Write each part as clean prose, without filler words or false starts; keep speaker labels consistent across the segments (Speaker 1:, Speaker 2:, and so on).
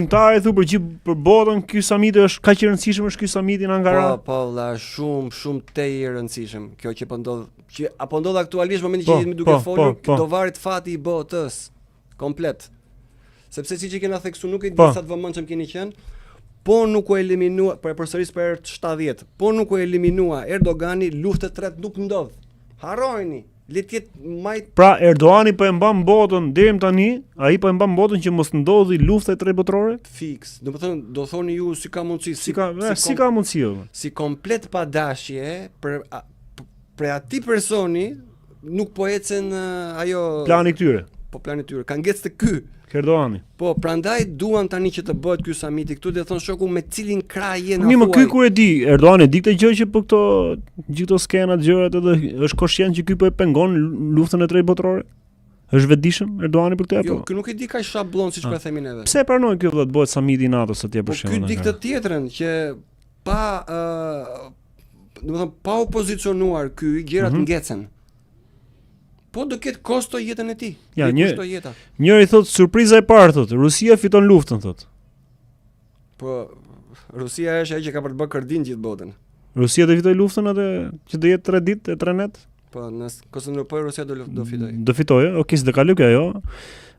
Speaker 1: Vendimtare thu për gjithë për botën, ky samit është kaq i rëndësishëm është ky samiti në Ankara.
Speaker 2: Po, po, vlla, është shumë, shumë tej i rëndësishëm. Kjo që po ndodh, që apo ndodh aktualisht momentin
Speaker 1: Po,
Speaker 2: që jemi duke
Speaker 1: po,
Speaker 2: folur,
Speaker 1: po, po.
Speaker 2: do varet fati i botës komplet. Sepse siç e kena theksuar, nuk e di
Speaker 1: Po.
Speaker 2: sa të vëmendshëm keni qenë, po nuk u eliminua, po e përsëris për herë të 70, po nuk u eliminua Erdogani, luftë e tretë nuk ndodh. Harrojeni, le të jetë majt
Speaker 1: Pra Erdogani po e mban botën deri më tani, ai po e mban botën që mos ndodhi lufta e tretë botërore?
Speaker 2: fiks. Do të thënë, do thoni ju si ka mundësi,
Speaker 1: Si ka,
Speaker 2: si,
Speaker 1: si ka mundësi? o?
Speaker 2: si komplet pa dashje për a, p- për atij personi nuk po ecën ë, ajo
Speaker 1: Plani këtyre,
Speaker 2: po plani tyre. Kanë ngecë te ky.
Speaker 1: ke Erdogani.
Speaker 2: Po, prandaj duan tani që të bëhet ky samiti këtu dhe thon shoku me cilin krah je
Speaker 1: Po
Speaker 2: na
Speaker 1: mirë, më ky
Speaker 2: thuaj.
Speaker 1: kur e di, Erdogani e di këtë gjë që po këto gjithë këto skenat, gjërat edhe është koshient që ky po e pengon luftën e tretë botërore? Është vetëdijshëm Erdogani për këtë apo?
Speaker 2: Jo, ky nuk e di kaq shablon siç
Speaker 1: Ah.
Speaker 2: po e themi neve.
Speaker 1: Pse e pranoi ky vëlla të bëhet samiti i NATO-s atje
Speaker 2: Po
Speaker 1: për
Speaker 2: ky
Speaker 1: shembull?
Speaker 2: di
Speaker 1: në
Speaker 2: këtë
Speaker 1: Ankara?
Speaker 2: tjetrën që pa ë do të thënë pa u pozicionuar ky, gjërat
Speaker 1: Mhm.
Speaker 2: ngecen. Po do ketë kosto jetën e tij.
Speaker 1: Ja,
Speaker 2: Do i
Speaker 1: një-
Speaker 2: kushtoj jeta.
Speaker 1: Njëri thot surpriza e parë thot, Rusia fiton luftën thot.
Speaker 2: Po Rusia është ajo që ka për të bërë kërdin gjithë botën.
Speaker 1: Rusia do fitoj luftën atë që do jetë 3 ditë e 3 net?
Speaker 2: Po, në Konstantinopol Rusia do do fitoj.
Speaker 1: Do fitojë, okay, s'do kaloj kjo ajo.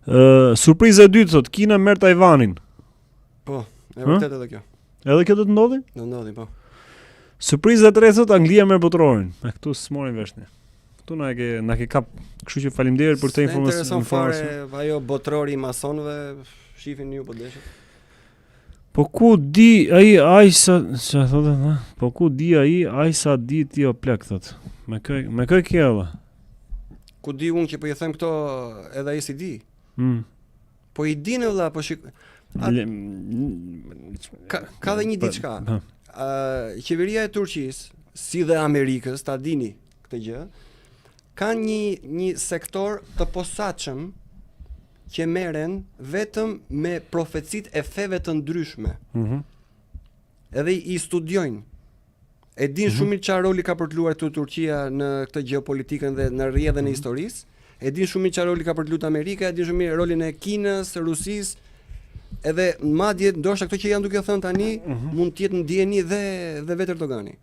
Speaker 1: Ë, surpriza e dytë thot, Kina merr Tajvanin.
Speaker 2: Po, e
Speaker 1: Ë?
Speaker 2: vërtetë edhe kjo.
Speaker 1: Edhe kjo do të ndodhi?
Speaker 2: Do ndodhi, po.
Speaker 1: Surpriza e tretë thot, Anglia merr botërorin. A këtu s'morin vesh ne. Këtu na e ke na ke kap. Kështu që faleminderit për këtë
Speaker 2: S'na
Speaker 1: informacion.
Speaker 2: Intereson fare ajo botrori i masonëve, shifin ju po deshët.
Speaker 1: Po ku di ai ai sa sa thotë ha? Po ku di ai ai sa di ti o plak thot. Me kë me kë ke valla?
Speaker 2: Ku di unë që po i them këto edhe ai si di.
Speaker 1: Mm.
Speaker 2: Po i dinë vëlla, po shik A-
Speaker 1: Le-
Speaker 2: ka, ka dhe një
Speaker 1: Po,
Speaker 2: diçka.
Speaker 1: po.
Speaker 2: Ë qeveria e Turqisë, si dhe Amerikës, ta dini këtë gjë, ka një një sektor të posaçëm që merren vetëm me profecitë e feve të ndryshme.
Speaker 1: Mhm.
Speaker 2: Edhe i studiojnë. E din
Speaker 1: Mhm.
Speaker 2: shumë mirë çfarë roli ka për të luajtur Turqia në këtë gjeopolitikën dhe në rrjedhën
Speaker 1: Mhm.
Speaker 2: e historisë. E din shumë mirë çfarë roli ka për të luajtur Amerika, e din shumë mirë rolin e Kinës, Rusisë. Edhe madje ndoshta këto që janë duke thënë tani
Speaker 1: Mhm.
Speaker 2: mund të jetë në dijeni dhe dhe vetë Erdogani.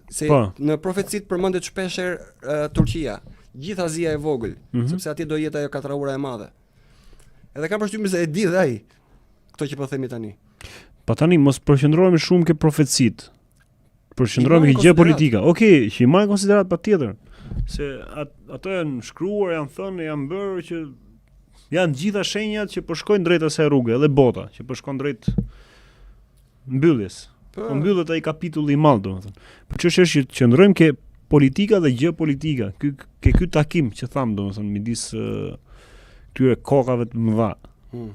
Speaker 2: Se
Speaker 1: Po.
Speaker 2: në profecit përmendet shpesh herë uh, Turqia, gjithë Azia e vogël,
Speaker 1: Mhm.
Speaker 2: sepse atje do jetë ajo katraura e madhe. Edhe kam përshtypjen se e di dhe ai këto që po themi tani.
Speaker 1: Pa tani mos përqendrohemi shumë ke profecit. Përqendrohemi
Speaker 2: I
Speaker 1: ke
Speaker 2: marrin
Speaker 1: gjeopolitika. Okej, që i marrin konsiderat patjetër. Se at, ato janë shkruar, janë thënë, janë bërë që janë gjitha shenjat që po shkojnë drejt asaj rruge, edhe bota që po shkon drejt mbylljes.
Speaker 2: Po,
Speaker 1: Po mbyllet ai kapitulli i madh, domethënë. Po çështja është që të qëndrojmë ke politika dhe gjeopolitika. Ky ke ky takim që tham domethënë midis ë, këtyre kokave të mëdha
Speaker 2: Hmm.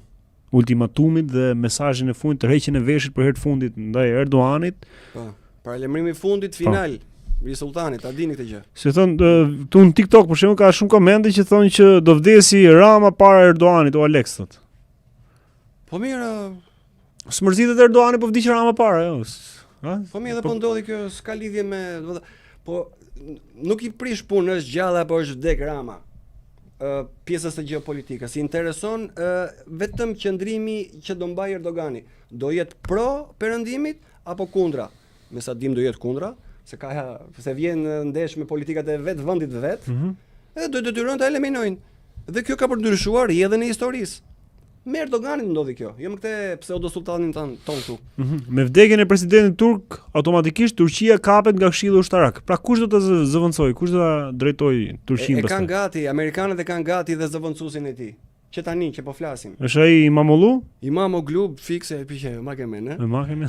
Speaker 1: ultimatumit dhe mesazhin e fundit, tërheqjen e veshit për herë të fundit ndaj Erdoganit.
Speaker 2: Po. Paralajmërimi i fundit
Speaker 1: Po.
Speaker 2: final i sultanit, ta dini këtë gjë.
Speaker 1: Se thon ë, këtu në TikTok për shembull ka shumë komente që thonë që do vdesi Rama para Erdoganit o Alex thot.
Speaker 2: Po mirë, ë,
Speaker 1: Smërzitet Erdogani po vdiq Rama para, jo. s- Ha?
Speaker 2: po mirë edhe po ndodhi kjo, s'ka lidhje me, do të thënë, po n- nuk i prish punë, është gjallë apo është vdek Rama. Ë pjesës së gjeopolitikës i intereson ë vetëm qëndrimi që do mbaj Erdogani. Do jetë pro perëndimit apo kundra? Me sa dim do jetë kundra, se ka se vjen ë, ndesh me politikat e vet vendit vet.
Speaker 1: Mhm.
Speaker 2: Edhe do detyrojnë ta eliminojnë. Dhe kjo ka për ndryshuar rrjedhën e historisë. Me Erdoganin ndodhi kjo, jo me këtë pseudo sultanin tan ton këtu.
Speaker 1: Mhm. Me vdekjen e presidentit turk, automatikisht Turqia kapet nga këshilli ushtarak. Pra kush do ta zë- zëvendësojë? Kush do ta drejtojë
Speaker 2: E,
Speaker 1: Turqinë
Speaker 2: e
Speaker 1: pastaj?
Speaker 2: kanë gati, amerikanët e kanë gati dhe zëvendësuesin e tij. Që tani që po flasim.
Speaker 1: Është ai Imamoglu?
Speaker 2: Imamoglu fikse e piqe, ma ke men,
Speaker 1: Me ma ke men.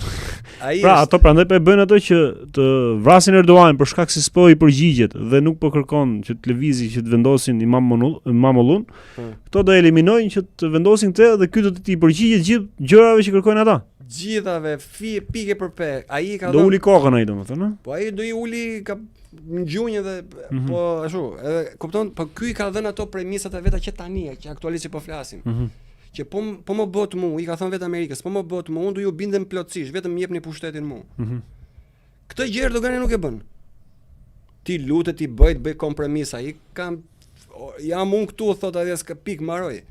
Speaker 2: Ai
Speaker 1: Pra
Speaker 2: është
Speaker 1: ato prandaj po e bëjnë ato që të vrasin Erdoganin për shkak se s'po i përgjigjet dhe nuk po kërkon që të lëvizi që të vendosin Imam Monul- Imamollun.
Speaker 2: Po.
Speaker 1: Këto do eliminojnë që të vendosin këtë dhe ky do të t'i përgjigjet gjithë gjërave që kërkojnë ata.
Speaker 2: gjithave fi pike për pe. Ai i ka
Speaker 1: Do
Speaker 2: dhënë
Speaker 1: uli kokën ai domethënë, ëh?
Speaker 2: Po ai do i uli ka në gjunjë dhe
Speaker 1: Mhm.
Speaker 2: po ashtu, edhe kupton, po ky i ka dhënë ato premisat e veta që tani, që aktualisht që po flasim.
Speaker 1: Mhm.
Speaker 2: Që po m- po më bot mu, i ka thënë vetë Amerikës, po më bot mu, unë do ju bindem plotësisht, vetëm më jepni pushtetin mu.
Speaker 1: Mhm.
Speaker 2: Këtë gjë Erdogani nuk e bën. Ti lutet, ti bëj, të bëj kompromis, ai kam o, jam unë këtu, thot ai s'ka pik mbaroj.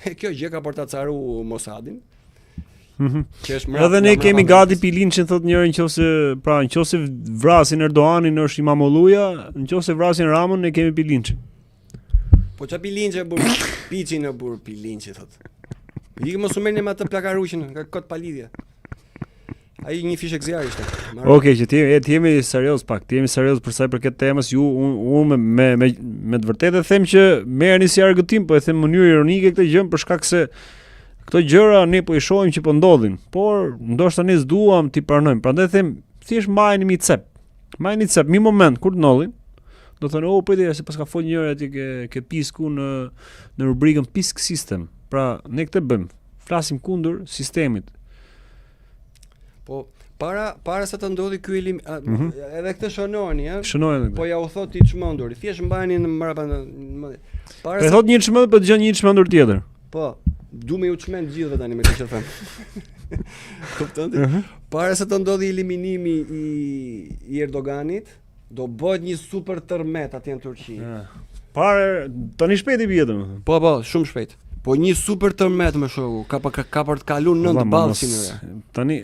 Speaker 2: E kjo gjë ka për ta caru Mossadin.
Speaker 1: Mhm.
Speaker 2: Që është mbrapa.
Speaker 1: Edhe ne kemi gati Pilinçin thot njëri nëse pra nëse vrasin Erdoganin është Imamolluja, nëse vrasin Ramën ne kemi Pilinçin.
Speaker 2: Po ça Pilinçi burr, piçin e burr Pilinçi thot. Ikë mos u merrni me atë plakaruqin, ka kot pa lidhje. Ai një fishek zjarr ishte.
Speaker 1: Okej, okay, që të jemi, të jemi serioz pak, të jemi serioz për sa i përket temës, ju unë un me me me, me të vërtetë e them që merrni si argëtim, po e them në mënyrë ironike këtë gjë për shkak se këto gjëra ne po i shohim që po ndodhin, por ndoshta ne s'duam t'i pranojmë. Prandaj them thjesht mbajeni mi cep. Mbajeni cep, mi moment kur të ndodhin, do thonë, "Oh, prit se paska fol njëri atje ke ke pisku në në rubrikën Pisk System." Pra, ne këtë bëjmë. Flasim kundër sistemit.
Speaker 2: Po para para se të ndodhi ky elim, a, mm -hmm. edhe këtë shënojeni, ë.
Speaker 1: Shënojeni
Speaker 2: këtë. Po ja u thot i çmenduri, thjesht mbajeni në mbrapa në
Speaker 1: mendje. Para po se... thot një çmendur, po dëgjon një çmendur tjetër.
Speaker 2: Po, du me ju çmend gjithëve tani me këtë që them. Kupton ti? Mm -hmm. Para se të ndodhi eliminimi i i Erdoganit, do bëhet një super tërmet atje në Turqi.
Speaker 1: Ja. Para tani shpejt i bie domethënë.
Speaker 2: Po po, shumë shpejt. Po një super tërmet më shoku, ka për ka, ka për të kalu nëntë ballë si
Speaker 1: në Tani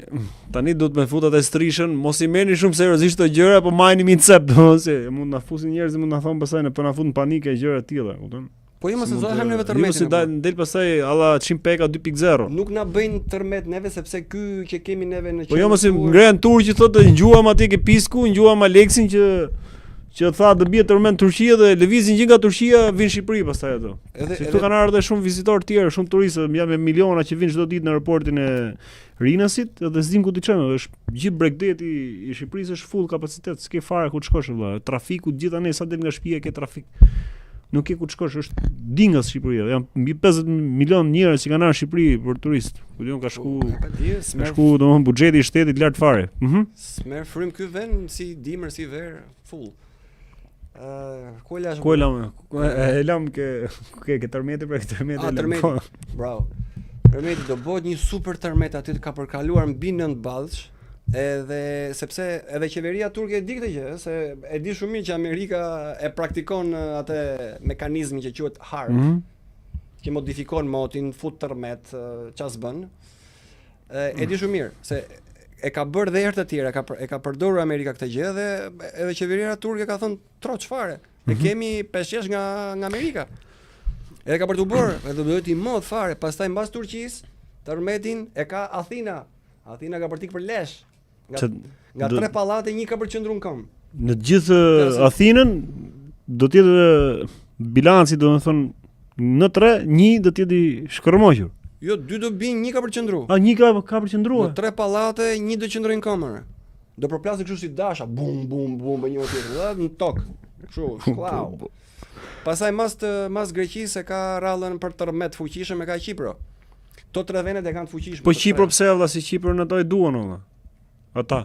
Speaker 1: tani do të më fut atë strishën, mos i merrni shumë seriozisht këto gjëra, po mbajini mi cep, domethënë se mund na fusin njerëzit, mund na thonë pastaj në po na fut në panik e gjëra të tilla, kupton?
Speaker 2: Po jo mos e zohem neve tërmetin.
Speaker 1: Jo se dal del pastaj alla Çim Peka 2.0.
Speaker 2: Nuk na bëjnë tërmet neve sepse ky që kemi neve në
Speaker 1: Po jo mos i ngren turqit thotë ngjuam atje ke pisku, ngjuam Aleksin që që tha do bie tërmet në Turqi dhe lëvizin gjithë nga Turqia vinë në Shqipëri pastaj ato. Edhe se këtu kanë ardhur shumë vizitorë të tjerë, shumë turistë, janë me miliona që vinë çdo ditë në aeroportin e Rinasit dhe s'dim ku t'i çojmë, është gjithë bregdeti i Shqipërisë është full kapacitet, s'ke fare ku të shkosh vëlla. Trafiku gjithandej sa del nga shtëpia ke trafik. Nuk ke ku të shkosh, është dingas Shqipëria. Janë mbi 50 milion njerëz që kanë ardhur në Shqipëri për turistë. Ku di unë ka shku, po, ka shku domethënë buxheti i shtetit lart fare.
Speaker 2: Mhm. Mm S'merr frymë ky vend si dimër si verë, full. Ë, uh, ku e lash?
Speaker 1: Ku e lam? E lam ke ke ke tërmeti pra ke tërmeti.
Speaker 2: Ah, tërmeti. Po. Bravo. Tërmeti do bëhet një super tërmet aty ka për kaluar mbi 9 ballësh. Edhe sepse edhe qeveria turke e di këtë gjë, se e di shumë mirë që Amerika e praktikon atë mekanizmin që quhet HAARP, mm -hmm. që modifikon motin, fut tërmet, ça s'bën. E di shumë mirë se e ka bërë dhe herë të tjera, ka e ka përdorur Amerika këtë gjë dhe edhe qeveria turke ka thënë troç fare. E mm -hmm. kemi peshqesh nga nga Amerika. Edhe ka për të bërë, edhe do të jetë i madh fare, pastaj mbas Turqisë, tërmetin e ka Athina. Athina ka për të për lesh. Nga, Që, nga tre pallate një ka për të qëndruar në
Speaker 1: këmbë. Në të gjithë Athinën do të jetë bilanci, domethënë në tre, një do të jetë i shkërmoqur.
Speaker 2: Jo, dy do bin, një ka për të
Speaker 1: qëndruar. A një ka ka për të
Speaker 2: qëndruar? Në tre pallate, një do qëndrojë në këmbë. Do përplasin kështu si dasha, bum bum bum me njëri tjetrin, dhe në tokë. Kështu, shklau. Pastaj mas të mas Greqisë e ka radhën për tërmet fuqishëm e ka Qipro. Këto tre vendet e kanë të
Speaker 1: fuqishme. Po Qipro pse valla si Qipro në ato e duan valla. Ata.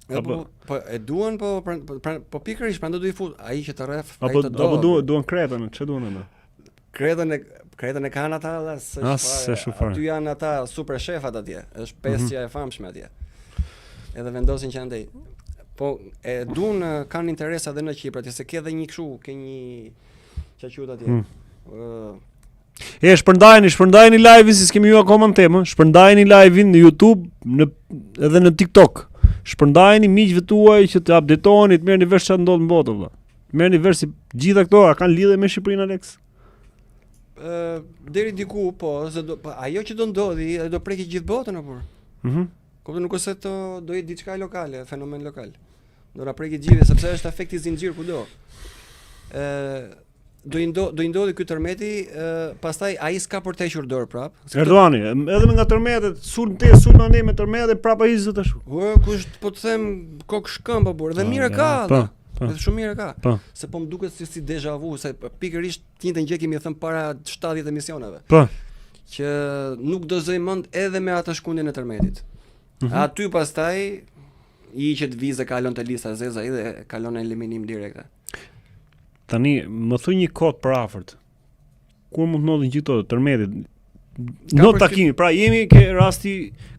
Speaker 2: E, po, po e duan po pra, po, pra, po pikërisht prandaj do i fut ai që të rref,
Speaker 1: ai të do. Apo duan duan Kretën, ç'e duan
Speaker 2: ata? Kretën e Kretën e kanë ata valla,
Speaker 1: s'është
Speaker 2: fare. Aty janë ata super shefat atje. Është mhm. pesja mm -hmm. e famshme atje. Edhe vendosin që andej. Po e duan kanë interesa edhe në Qipro atje se ke edhe një kështu, ke një ç'a quhet atje. Mm.
Speaker 1: Ë E shpërndajeni, shpërndajeni live-in se s'kemi ju akoma në temë. Shpërndajeni live-in në YouTube, në edhe në TikTok. Shpërndajeni miqve tuaj që të updatoheni, të merrni vesh çfarë ndodh në botë vëlla. Merrni vesh si gjitha këto a kanë lidhje me Shqipërinë Alex?
Speaker 2: Ë deri diku po, se do po, ajo që do ndodhi, ajo do prekë gjithë botën apo?
Speaker 1: Mhm. Mm
Speaker 2: Kupton, nuk është se të do jetë diçka lokale, fenomen lokal. Do na prekë gjithë sepse është efekti zinxhir kudo. Ë do i ndo, do i ndodhi ky tërmeti, ë pastaj ai s'ka për të hequr dorë
Speaker 1: prap. Erdogani, edhe me nga tërmetet, sulm te, sulm andej me tërmete, prapa i zot
Speaker 2: ashtu. Ua, kush po të them kokë shkëmb po burr, dhe mirë ka. Po, po. Dhe shumë mirë ka.
Speaker 1: Po.
Speaker 2: Se po më duket si si deja vu, se pikërisht të njëjtën gjë kemi thënë para 70 emisioneve.
Speaker 1: Po.
Speaker 2: Që nuk do zëj mend edhe me atë shkundjen e tërmetit. Mm -hmm. Aty pastaj i hiqet vizë kalon te lista e zezë ai dhe kalon në eliminim direkt.
Speaker 1: Tani më thuj një kohë të përafërt. Kur mund të ndodhin gjithë këto tërmetet? Në takimi, pra jemi ke rasti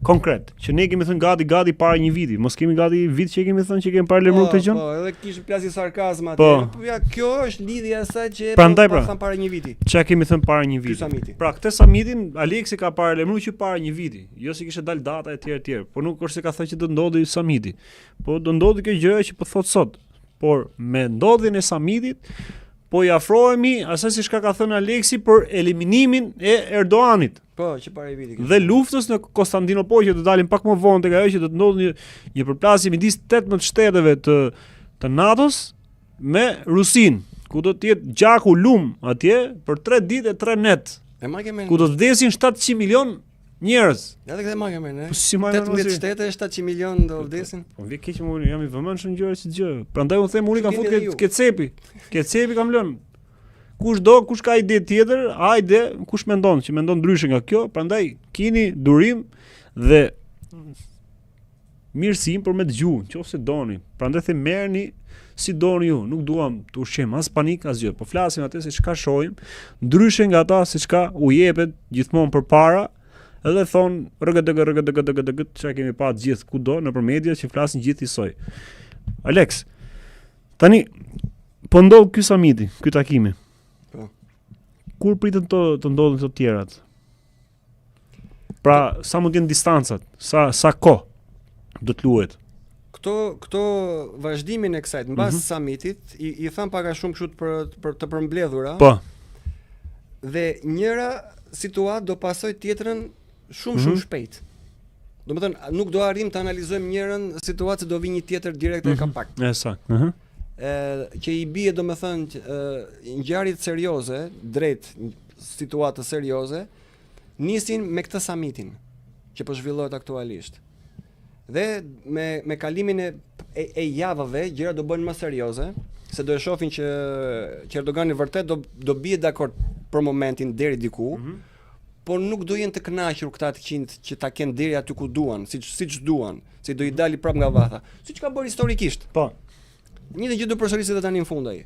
Speaker 1: konkret, që ne kemi thënë gati gati para një viti, mos kemi gati vit që kemi thënë që kemi paralajmëruar
Speaker 2: po,
Speaker 1: këtë gjë.
Speaker 2: Po, edhe kishim plasi sarkazm atje. Po, po ja, kjo është lidhja e saj që
Speaker 1: e Prandaj,
Speaker 2: po, pra, thënë para një viti.
Speaker 1: Çka kemi thënë para një viti?
Speaker 2: Samiti.
Speaker 1: Pra këtë samitin Aleksi ka paralajmëruar që para një viti, jo se kishte dalë data etj etj, por nuk është se ka thënë që do ndodhi samiti. Po do ndodhi kjo gjë që po thotë sot. Por me ndodhjen e samitit Po i afrohemi asaj se çka ka thënë Aleksi për eliminimin e Erdoganit.
Speaker 2: Po, që para një
Speaker 1: viti. Dhe luftës në Konstantinopol që do dalim pak më vonë tek ajo që do të ndodhë një një përplasje midis 18 shteteve të të NATO-s me Rusinë, ku do të jetë gjaku lum atje për 3 ditë e 3 net.
Speaker 2: E ma
Speaker 1: ke Ku do të vdesin 700 milion njerëz.
Speaker 2: Ja dhe këtë ma ke mend, Po si ma 18 shtete 700 milion do vdesin.
Speaker 1: Po vjen keq më jam i vëmendshëm gjëra si gjë. Prandaj unë them unë kam fut ke, ke cepi. Ke cepi kam lënë. Kush do, kush ka ide tjetër, hajde, kush mendon që mendon ndryshe nga kjo, prandaj kini durim dhe mirësinë për me dëgju, nëse doni. Prandaj them merrni si doni ju, nuk duam të ushqejmë as panik asgjë, po flasim atë se çka shohim, ndryshe nga ata se çka u jepet gjithmonë përpara, edhe thon rgdg rgdg rgdg çka kemi pa të gjithë kudo nëpër media që flasin gjithë njësoj. Alex, tani po ndodh ky samiti, ky takimi.
Speaker 2: Po.
Speaker 1: Kur pritet të të ndodhin këto tjerat? Pra, sa mund të jenë distancat, sa sa kohë do të
Speaker 2: luhet? Këto këto vazhdimin e kësaj mbas mm -hmm. samitit i i tham pak a shumë kështu për për të përmbledhura.
Speaker 1: Po.
Speaker 2: Dhe njëra situatë do pasoj tjetrën shumë mm -hmm. shumë shpejt. Domethënë nuk do arrijmë të analizojmë njërën situatë se do vi një tjetër direkt mm -hmm. e
Speaker 1: mhm.
Speaker 2: pak.
Speaker 1: E saktë. Ëh. Mm
Speaker 2: -hmm. që i bie domethënë ngjarjet serioze drejt situatës serioze nisin me këtë samitin që po zhvillohet aktualisht. Dhe me me kalimin e e, e javëve gjërat do bëhen më serioze, se do e shohin që që Erdogani vërtet do do bie dakord për momentin deri diku. Mm -hmm. Por nuk do jenë të kënaqur këta të këqinjtë që ta kenë deri aty ku duan, siç siç duan, se do i dali prap nga vatha, siç ka bërë historikisht.
Speaker 1: Po.
Speaker 2: Njëjtën gjë do përsërisë edhe tani në fund ai.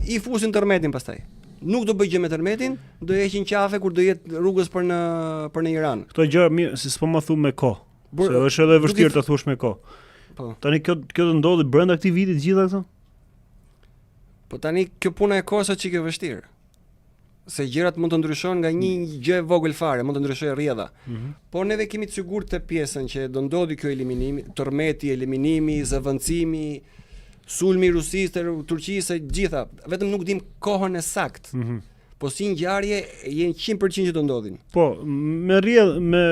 Speaker 2: I fusin tërmetin pastaj. Nuk do bëj gjë me tërmetin, do e heqin qafe kur do jetë rrugës për në për në
Speaker 1: Iran. Këto gjëra mirë, si s'po ma thu me kohë. Bur, se është edhe e vështirë ta thuash me kohë. Po. Tani kjo kjo do ndodhi brenda këtij viti të gjitha këto?
Speaker 2: Po tani kjo puna e kohës është çikë e vështirë. Se gjërat mund të ndryshojnë nga një gjë e vogël fare, mund të ndryshojë rrjedha. Mm -hmm. Por neve kemi të sigurt të pjesën që do ndodhi kjo eliminimi, tërmeti, eliminimi, zëvendësimi, sulmi i Rusisë të Turqisë, e gjitha, vetëm nuk dim kohën e saktë. Mm -hmm. Po si ngjarje janë 100% që do ndodhin.
Speaker 1: Po, me rrjedh me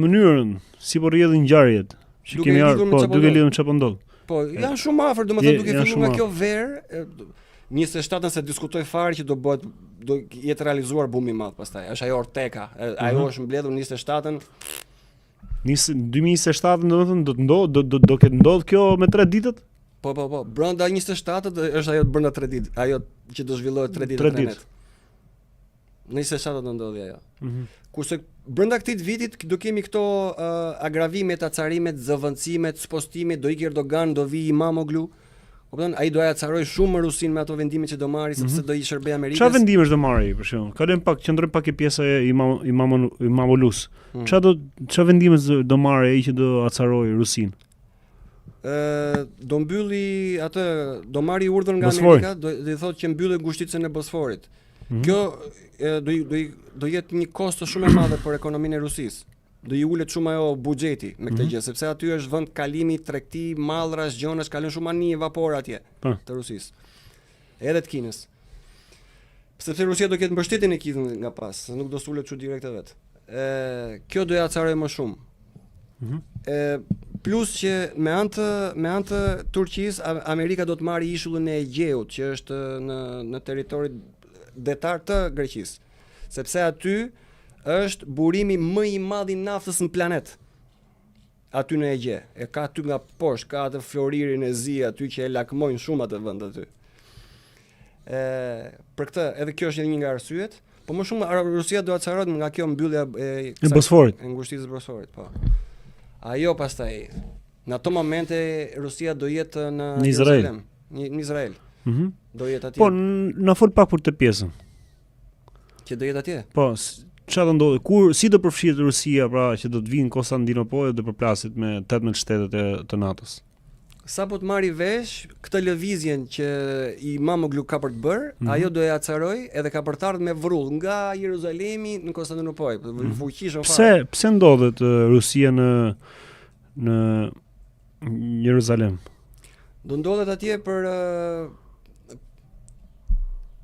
Speaker 1: mënyrën si po rrjedhin ngjarjet, që kemi ardhur, po, duke lidhur me çfarë
Speaker 2: po
Speaker 1: ndodh.
Speaker 2: Po, janë shumë afër, domethënë duke filluar nga kjo verë, 27-ën s'e diskutoj fare që do bëhet do jetë realizuar bumi i madh pastaj. Është ajo orteka, ajo mm -hmm. është mbledhur
Speaker 1: 27-ën. Nis 2027-ën domethënë do të ndodh do do do ketë ndodh kjo me 3 ditët?
Speaker 2: Po po po, brenda 27-ës është ajo brenda 3 ditë, ajo që do zhvillohet 3 ditë 3 ditë. Në 27 do ndodhi ajo. Mm -hmm. Kurse brenda këtij vitit do kemi këto uh, agravimet, acarimet, zëvendësimet, spostimet, do ikë Erdogan, do vi Imamoglu. Kupton? Ai do e acarojë shumë Rusinë me ato vendime që do marrë sepse mm -hmm. do i shërbejë Amerikës.
Speaker 1: Çfarë vendimesh do marrë për shembull? Kalojmë pak, qëndrojmë pak e pjesa e Imam Imam Imamoglus. Mm. Çfarë do çfarë vendimesh do marrë ai që do acarojë Rusinë?
Speaker 2: Ë do mbylli atë, do marri urdhër nga Amerika, do do i thotë që mbyllë ngushticën e Bosforit. Mm -hmm. Kjo e, do i, do i, do jetë një kosto shumë e madhe për ekonominë e Rusisë. Do i ulet shumë ajo buxheti me këtë mm -hmm. gjë, sepse aty është vend kalimi tregti, mallrash, gjonash, kalon shumë anije vapor atje po. të Rusisë. Edhe të Kinës. Sepse Rusia do ketë mbështetjen e Kinës nga pas, se nuk do sulet kështu direkt e vet. Ë, kjo do e acarojë më shumë. Mm -hmm. E plus që me anë të me anë të Turqisë Amerika do të marrë ishullin e Egjeut që është në në territorin detar të Greqisë. Sepse aty është burimi më i madh i naftës në planet. Aty në Egje. E ka aty nga poshtë, ka atë floririn e zi aty që e lakmojnë shumë atë vend aty. E, për këtë, edhe kjo është një nga arsyet, po më shumë Rusia do acarohet nga kjo mbyllja
Speaker 1: e e Bosforit.
Speaker 2: E ngushticës së Bosforit, po. Ajo pastaj në ato momente Rusia do jetë
Speaker 1: në në Izrael.
Speaker 2: Në, në Izrael.
Speaker 1: Mhm. Mm
Speaker 2: do jetë atje.
Speaker 1: Po, na fol pak për këtë pjesën.
Speaker 2: Që do jetë atje?
Speaker 1: Po, Çfarë do ndodhi? Kur si do përfshihet Rusia pra që do të vinë në Konstantinopojë dhe do përplaset me 18 shtetet e të NATO-s?
Speaker 2: Sapo të marri vesh këtë lëvizjen që Imamoglu ka për të bërë, mm -hmm. ajo do e acaroj edhe ka për të ardhur me vrull nga Jeruzalemi në Konstantinopojë, mm -hmm. fuqishëm
Speaker 1: fare. Pse pse ndodhet Rusia në në Jeruzalem?
Speaker 2: Do ndodhet atje për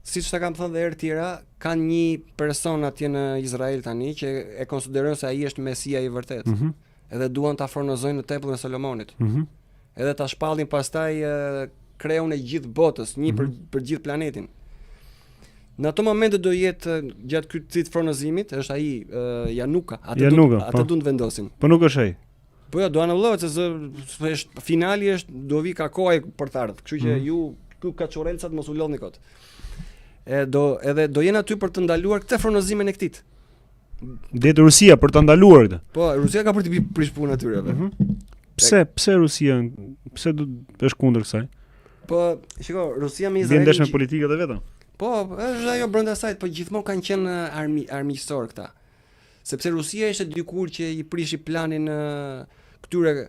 Speaker 2: siç ta kam thënë dhe herë tjera, kanë një person atje në Izrael tani që e konsiderojnë se ai është Mesia i vërtetë. Mm -hmm. Edhe duan ta fronozojnë në tempullin e Solomonit. Mm -hmm. Edhe ta shpallin pastaj kreun e gjithë botës, një mm -hmm. për mhm. për gjithë planetin. Në ato momente do jetë gjatë këtij fronozimit, është ai uh, Januka, atë Januka, do atë po. duan të vendosin.
Speaker 1: Po nuk është ai.
Speaker 2: Po jo, do anullohet se zë, është finali është do vi ka koha për të ardhur. Kështu që mm. ju këtu kaçurrelcat mos u lodhni kot. E do edhe do jenë aty për të ndaluar këtë fronozimin e këtij.
Speaker 1: Do jetë Rusia për ta ndaluar
Speaker 2: këtë. Po, Rusia ka për të prish punë atyre. Mm
Speaker 1: -hmm. Pse, pse Rusia, pse do është kundër kësaj?
Speaker 2: Po, shiko, Rusia me Izraelin.
Speaker 1: Vjen ndesh me politikat e veta.
Speaker 2: Po, është ajo brenda saj, po gjithmonë kanë qenë armi armiqësor këta. Sepse Rusia ishte dikur që i prishi planin këtyre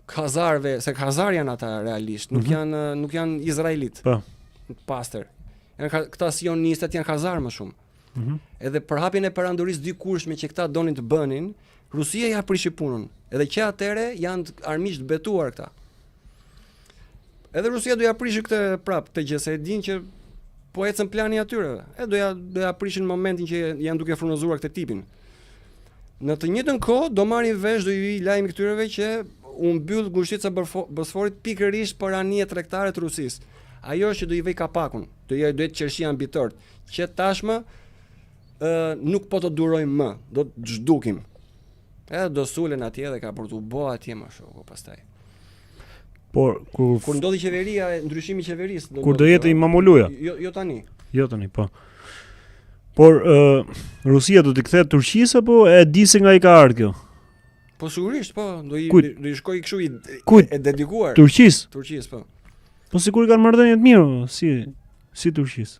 Speaker 2: Khazarëve, se Khazar janë ata realisht, nuk mm -hmm. janë nuk janë izraelit.
Speaker 1: Po.
Speaker 2: Pastër. Janë këta sionistët janë Khazar më shumë. Mm -hmm. Edhe përhapjen e perandorisë dikurshme që këta donin të bënin, Rusia ja prishi punën. Edhe që atëherë janë armiq të betuar këta. Edhe Rusia do ja prishë këtë prap këtë gjë se e dinë që po ecën plani atyre. E do ja do ja prishin momentin që janë duke furnizuar këtë tipin. Në të njëjtën kohë do marrin vesh do i vijë lajmi këtyreve që u mbyll ngushtica Bosforit pikërisht për anije tregtare të Rusisë. Ajo është që do i vej kapakun, do i do jetë qershia mbi tort, që tashmë ë nuk po të durojmë më, do të zhdukim. Edhe do sulen atje dhe ka për t'u bo atje më shoku pastaj.
Speaker 1: Por
Speaker 2: kur kur ndodhi qeveria, ndryshimi i qeverisë,
Speaker 1: do kur do jetë Imamogluja.
Speaker 2: Jo, jo tani.
Speaker 1: Jo tani, po. Por uh, Rusia do t'i kthehet Turqisë apo e di se nga i ka ardhur kjo?
Speaker 2: Po sigurisht, po, do i Kujt? do i shkoj kështu i Kujt? e dedikuar.
Speaker 1: Turqisë.
Speaker 2: Turqisë, po.
Speaker 1: Po sikur i kanë marrëdhënie të mira, si si Turqisë.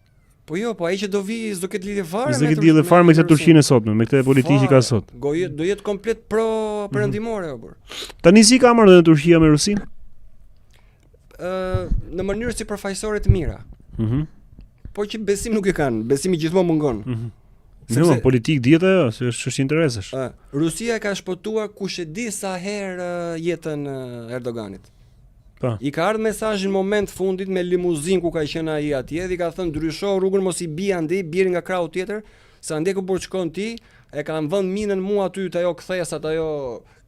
Speaker 2: Po jo, po ai që do vi s'do ketë lidhje
Speaker 1: fare me S'do ketë lidhje fare me këtë Turqinë e sotme, me këtë politikë që ka sot.
Speaker 2: Do jetë do jetë komplet pro perëndimore mm -hmm.
Speaker 1: o Tani si ka marrëdhënie Turqia me Rusinë?
Speaker 2: Ë, në mënyrë sipërfaqësore të mira.
Speaker 1: Mhm. Mm
Speaker 2: po që besim nuk e kanë, besimi gjithmonë mungon.
Speaker 1: Mhm. Mm Sepse jo, politikë dihet ajo, se është çështje interesash.
Speaker 2: Ë, Rusia ka shpëtuar kush e di sa herë jetën Erdoganit.
Speaker 1: Po.
Speaker 2: I ka ardhur mesazhi në moment fundit me limuzinë ku ka qenë ai atje dhe i ka thënë ndrysho rrugën mos i bi andej, bjeri nga krahu tjetër, se andej ku po shkon ti, e kanë vënë minën mu aty te ajo kthesa te ajo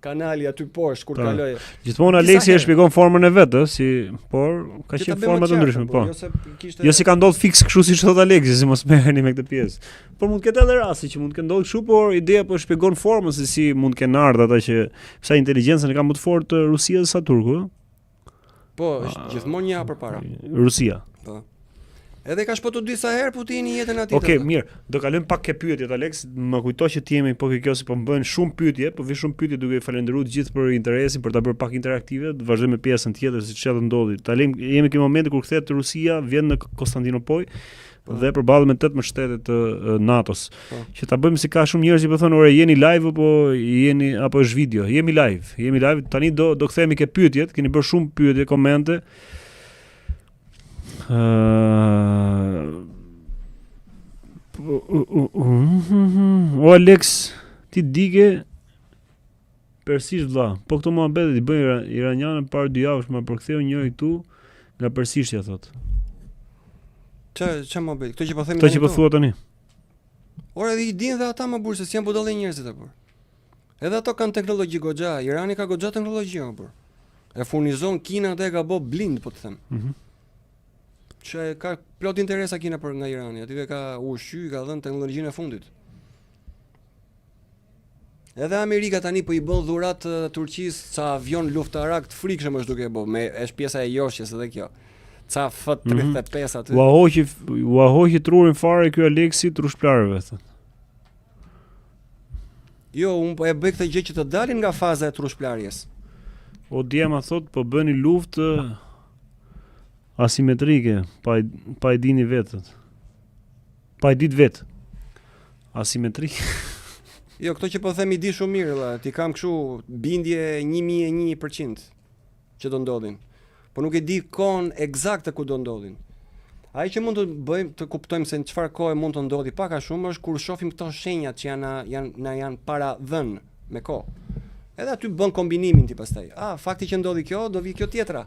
Speaker 2: kanali aty poshtë kur po. kaloi.
Speaker 1: Gjithmonë Aleksi e shpjegon formën e vet, ë, si, por ka qenë forma të ndryshme, po. Jo se kishte Jo se ka ndodhur fiks kështu siç thot Aleksi, si mos merreni me këtë pjesë. Por mund të ketë edhe rasti që mund të ketë ndodhur kështu, por ideja po shpjegon formën se si mund të kenë ardhur ata që sa inteligjencën e ka më të fortë Rusia se sa turku,
Speaker 2: ë? Po, është ah, gjithmonë një hap përpara.
Speaker 1: Rusia.
Speaker 2: Po. Edhe ka shpëtu disa herë Putini jetën
Speaker 1: atij. Okej, okay, mirë. Do kalojmë pak ke pyetjet Alex. Më kujto që të jemi po kjo se po më bëjnë shumë pyetje, po vijnë shumë pyetje duke i falënderuar të gjithë për interesin për ta bërë pak interaktive. Do vazhdojmë me pjesën tjetër se çfarë do ndodhi. Ta lejmë jemi ke momenti kur kthehet Rusia, vjen në Konstantinopojë po. dhe përballet me 18 shtete të NATO-s. Po. Që ta bëjmë si ka shumë njerëz që po thonë ore jeni live apo jeni apo është video. Jemi live, jemi live. Tani do do kthehemi ke pyetjet, keni bërë shumë pyetje, komente. Ë O Alex, ti dike persisht vlla. Po këto muhabetet i bëjnë iranianët para dy javësh më përktheu njëri këtu nga persishtja
Speaker 2: thotë. Ç'a ç'a muhabet? Këto që po
Speaker 1: themi Këto që po thua tani.
Speaker 2: Ore edhe i dinë dhe ata më burrë se s'janë budallenj njerëzit apo. Edhe ato kanë teknologji goxha, Irani ka goxha teknologji o burrë. E furnizon Kina atë e ka bë blind po të them.
Speaker 1: Mhm. Mm
Speaker 2: që ka plot interesa Kina për nga Irani, aty e ka ushqy, ka dhënë teknologjinë e fundit. Edhe Amerika tani po i bën dhuratë Turqisë ca avion luftarak të frikshëm është duke bë, me është pjesa e joshjes edhe kjo. Ca F35 mm -hmm.
Speaker 1: aty. Ua hoqi ua hoqi trurin fare ky Aleksi trushplarëve
Speaker 2: thotë. Jo, unë po e bëj këtë gjë që të dalin nga faza e trushplarjes.
Speaker 1: O djema thot po bëni luftë asimetrike, pa pa e dini vetët. Pa e ditë vetë. Asimetrike.
Speaker 2: Jo, këto që po them i di shumë mirë, valla, ti kam kështu bindje 1001% që do ndodhin. Po nuk e di kohën eksakte ku do ndodhin. Ai që mund të bëjmë të kuptojmë se në çfarë kohe mund të ndodhi pak a shumë është kur shohim këto shenjat që janë janë na janë para dhënë me kohë. Edhe aty bën kombinimin ti pastaj. Ah, fakti që ndodhi kjo, do vi kjo tjetra.